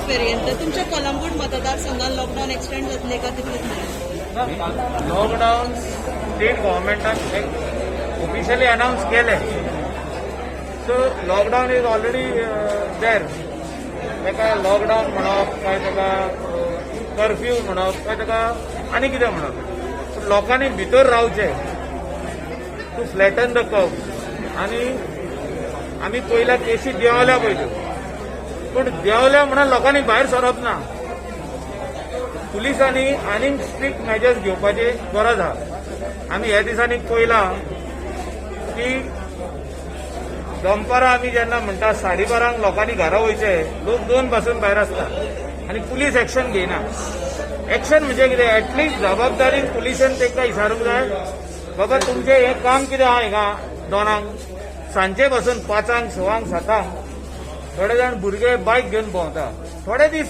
पर्यंत. तुमच्या कलंगूट मतदारसंघात लॉकडाऊन एक्सटेंड जातले का तितलेच मेरेन? लॉकडाऊन स्टेट गव्हर्मेंटान ऑफिशियली अनाऊन्स केले, so lockdown is already there. ताका लॉकडाऊन म्हणप काय, ताका कर्फ्यू म्हणप काय, ताका आनी कितें म्हणप, पूण लोकांनी भितर रावचें टू फ्लॅटन the curve. आनी आमी पयल्या केशी देंवल्या पयल्यो, पूण देंवल्या म्हणून लोकांनी भायर सरप ना. पुलिसांनी आनीक स्ट्रिक्ट मेजर्स घेवपाची गरज आहा. आमी ह्या दिसांनी पळयलां की दनपारां आमी जेन्ना म्हणटा 12:30 लोकांनी घरा वयचे, लोक 2 पासून भायर आसता आनी पुलीस एक्शन घेयना. एक्शन म्हणजे कितें? एटलिस्ट जबाबदारीन पुलिशेन तांकां विचारूंक जाय, बाबा, तुमचें हें काम कितें आहा हिंगा 2 सांजे पासून 5 6 7 . थोडे जाण भुरगे बायक घेवन भोंवता. थोडे दीस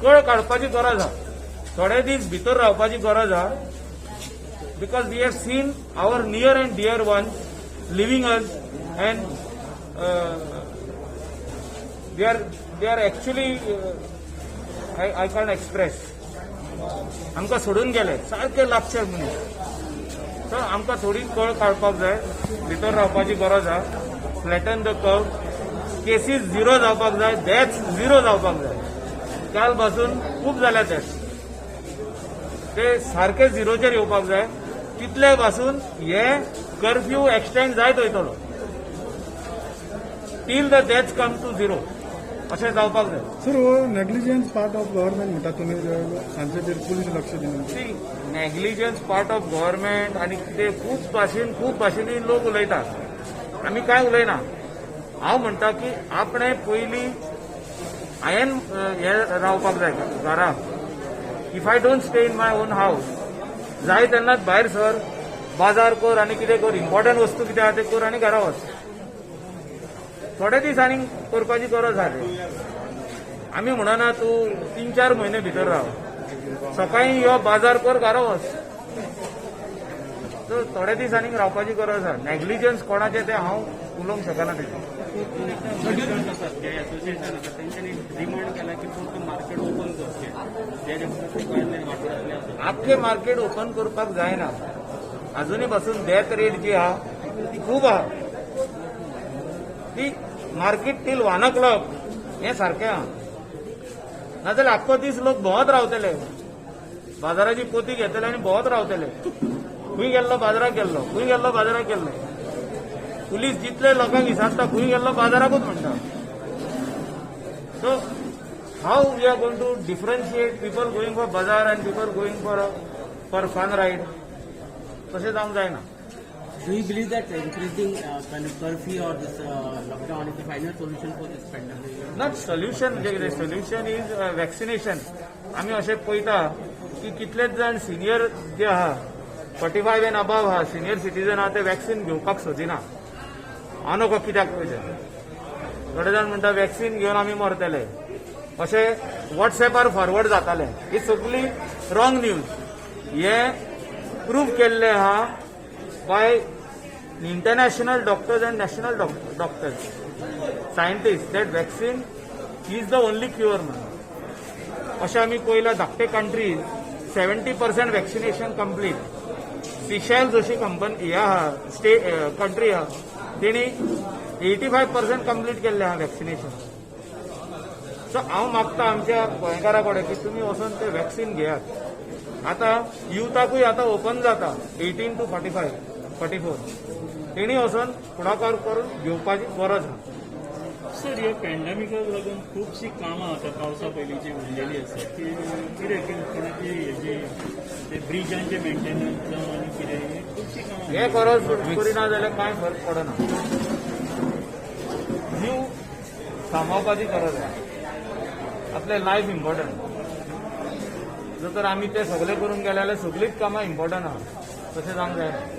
कळ काडपाची गरज आहा, थोडे दीस भितर रावपाची गरज आहा, because we have seen our near and dear one leaving us and they are actually, I can't express. आमकां सोडून गेले सारके लागचे मनीस. सो आमकां थोडी कळ काडपाक जाय, भितर रावपाची गरज आहा. Flatten the curve, cases zero जावपाक जाय, डेथ्स झिरो जावपाक जाय. काल पासून खूब जाल्या डेथ्स, ते सारके झिरोचेर येवपाक जाय. तितले पासून हे कर्फ्यू एक्सटेंड जायत वयतलो till the deaths come to zero, अशें जावपाक जाय. सर, हो नेग्लिजन्स पार्ट ऑफ गव्हर्मेंट म्हणटा तुमी, सांजचे पुलीस लक्ष दिना? See, negligence part of government आनी कितें खूब भाशेनी लोक उलयतात. आमी कांय उलयना. हांव म्हणटा की आपणे पयलीं हांवें हें रावपाक जाय घरा. If I don't stay in my own house, जाय तेन्नाच भायर सर, बाजार कर आनी कितें कर, इम्पॉर्टंट वस्तू कितें आहा ते कर आनी घरा वच. थोडे दीस आनी करपाची गरज आहा ते. आमी म्हणना तूं 3-4 म्हयने भितर राव. सकाळी यो, बाजार कर, घरा वच. तर थोडे दीस आनीक रावपाची गरज आहा. नेग्लिजन्स कोणाचें तें हांव उलोवंक शकना तेजें. स्टुडंट आसात, जे एसोसिएशन आसा, तेंच्यांनी डिमांड केला की पूर्ण मार्केट ओपन करचें, जे जे गोंयांतल्यान वाठारांतले आसा. आख्खें मार्केट ओपन करपाक जायना. अजुनूय पासून डेथ रेट जी आहा ती खूब आहा. ती मार्केट टील 1 o'clock हें सारकें आहा, नाजाल्यार आख्खो दीस लोक भोंवत रावतले, बाजाराची पोती घेतले आनी भोंवत रावतले. खंय गेल्लो? बाजाराक गेल्लो. खंय गेल्लो? बाजाराक गेल्लो. पुलीस जितले लोकांक विचारता, खंय गेल्लो? बाजाराकूच म्हणटा. So how we are going to differentiate people going for bazaar and people going for fun ride? तशें जावंक जायना. Do you believe that increasing kind of curfew or this lockdown is the final solution for this pandemic? Not solution म्हणजे कितें, solution is vaccination. आमी अशें पळयता की कितलेच जाण सिनियर जे आहा, 45 एन अबाव आहा, सिनियर सिटीजन आहा, ते वॅक्सिन घेवपाक सोदिना. हांव नको कित्याक पळयता. थोडे जाण म्हणटा, वॅक्सिन घेवन आमी मरतले, अशें वॉट्सॅपार फॉरवर्ड जातालें. ही सगळी रॉंग न्यूज. हे प्रूव केल्लें आहा by international doctors and national doctors, scientist, that vaccine is the only cure म्हणून. अशें आमी पळयलां, धाकटे countries 70% vaccination complete. Seychelles अशी कंपनी हे आहा, स्टे कंट्री आहा, तेणी 85% कंप्लीट केल्लें आहा वॅक्सिनेशन. सो हांव मागता आमच्या गोंयकारा कडेन की तुमी वचून ते वॅक्सिन घेयात. आतां युथाकूय आतां ओपन जाता, 18 to 45, 44, तेणी वचून फुडाकार करून घेवपाची गरज आहा. सर, ह्या पॅन्डेमिकाक लागून खुबशीं कामां आतां पावसा पयलींची उरलेली आसा की कितें की कोणाची हेजी ते ब्रिजांचे मेंटेनन्स जावं आनी कितें, हे खुबशीं कामां. हे गरज करिना जाल्यार कांय फरक पडना. जीव सांबाळपाची गरज आहा. आपलें लायफ इम्पॉर्टंट. जर तर आमी ते सगळे करून गेले जाल्यार सगळींच कामां इम्पॉर्टंट आहा, तशें जावंक जायना.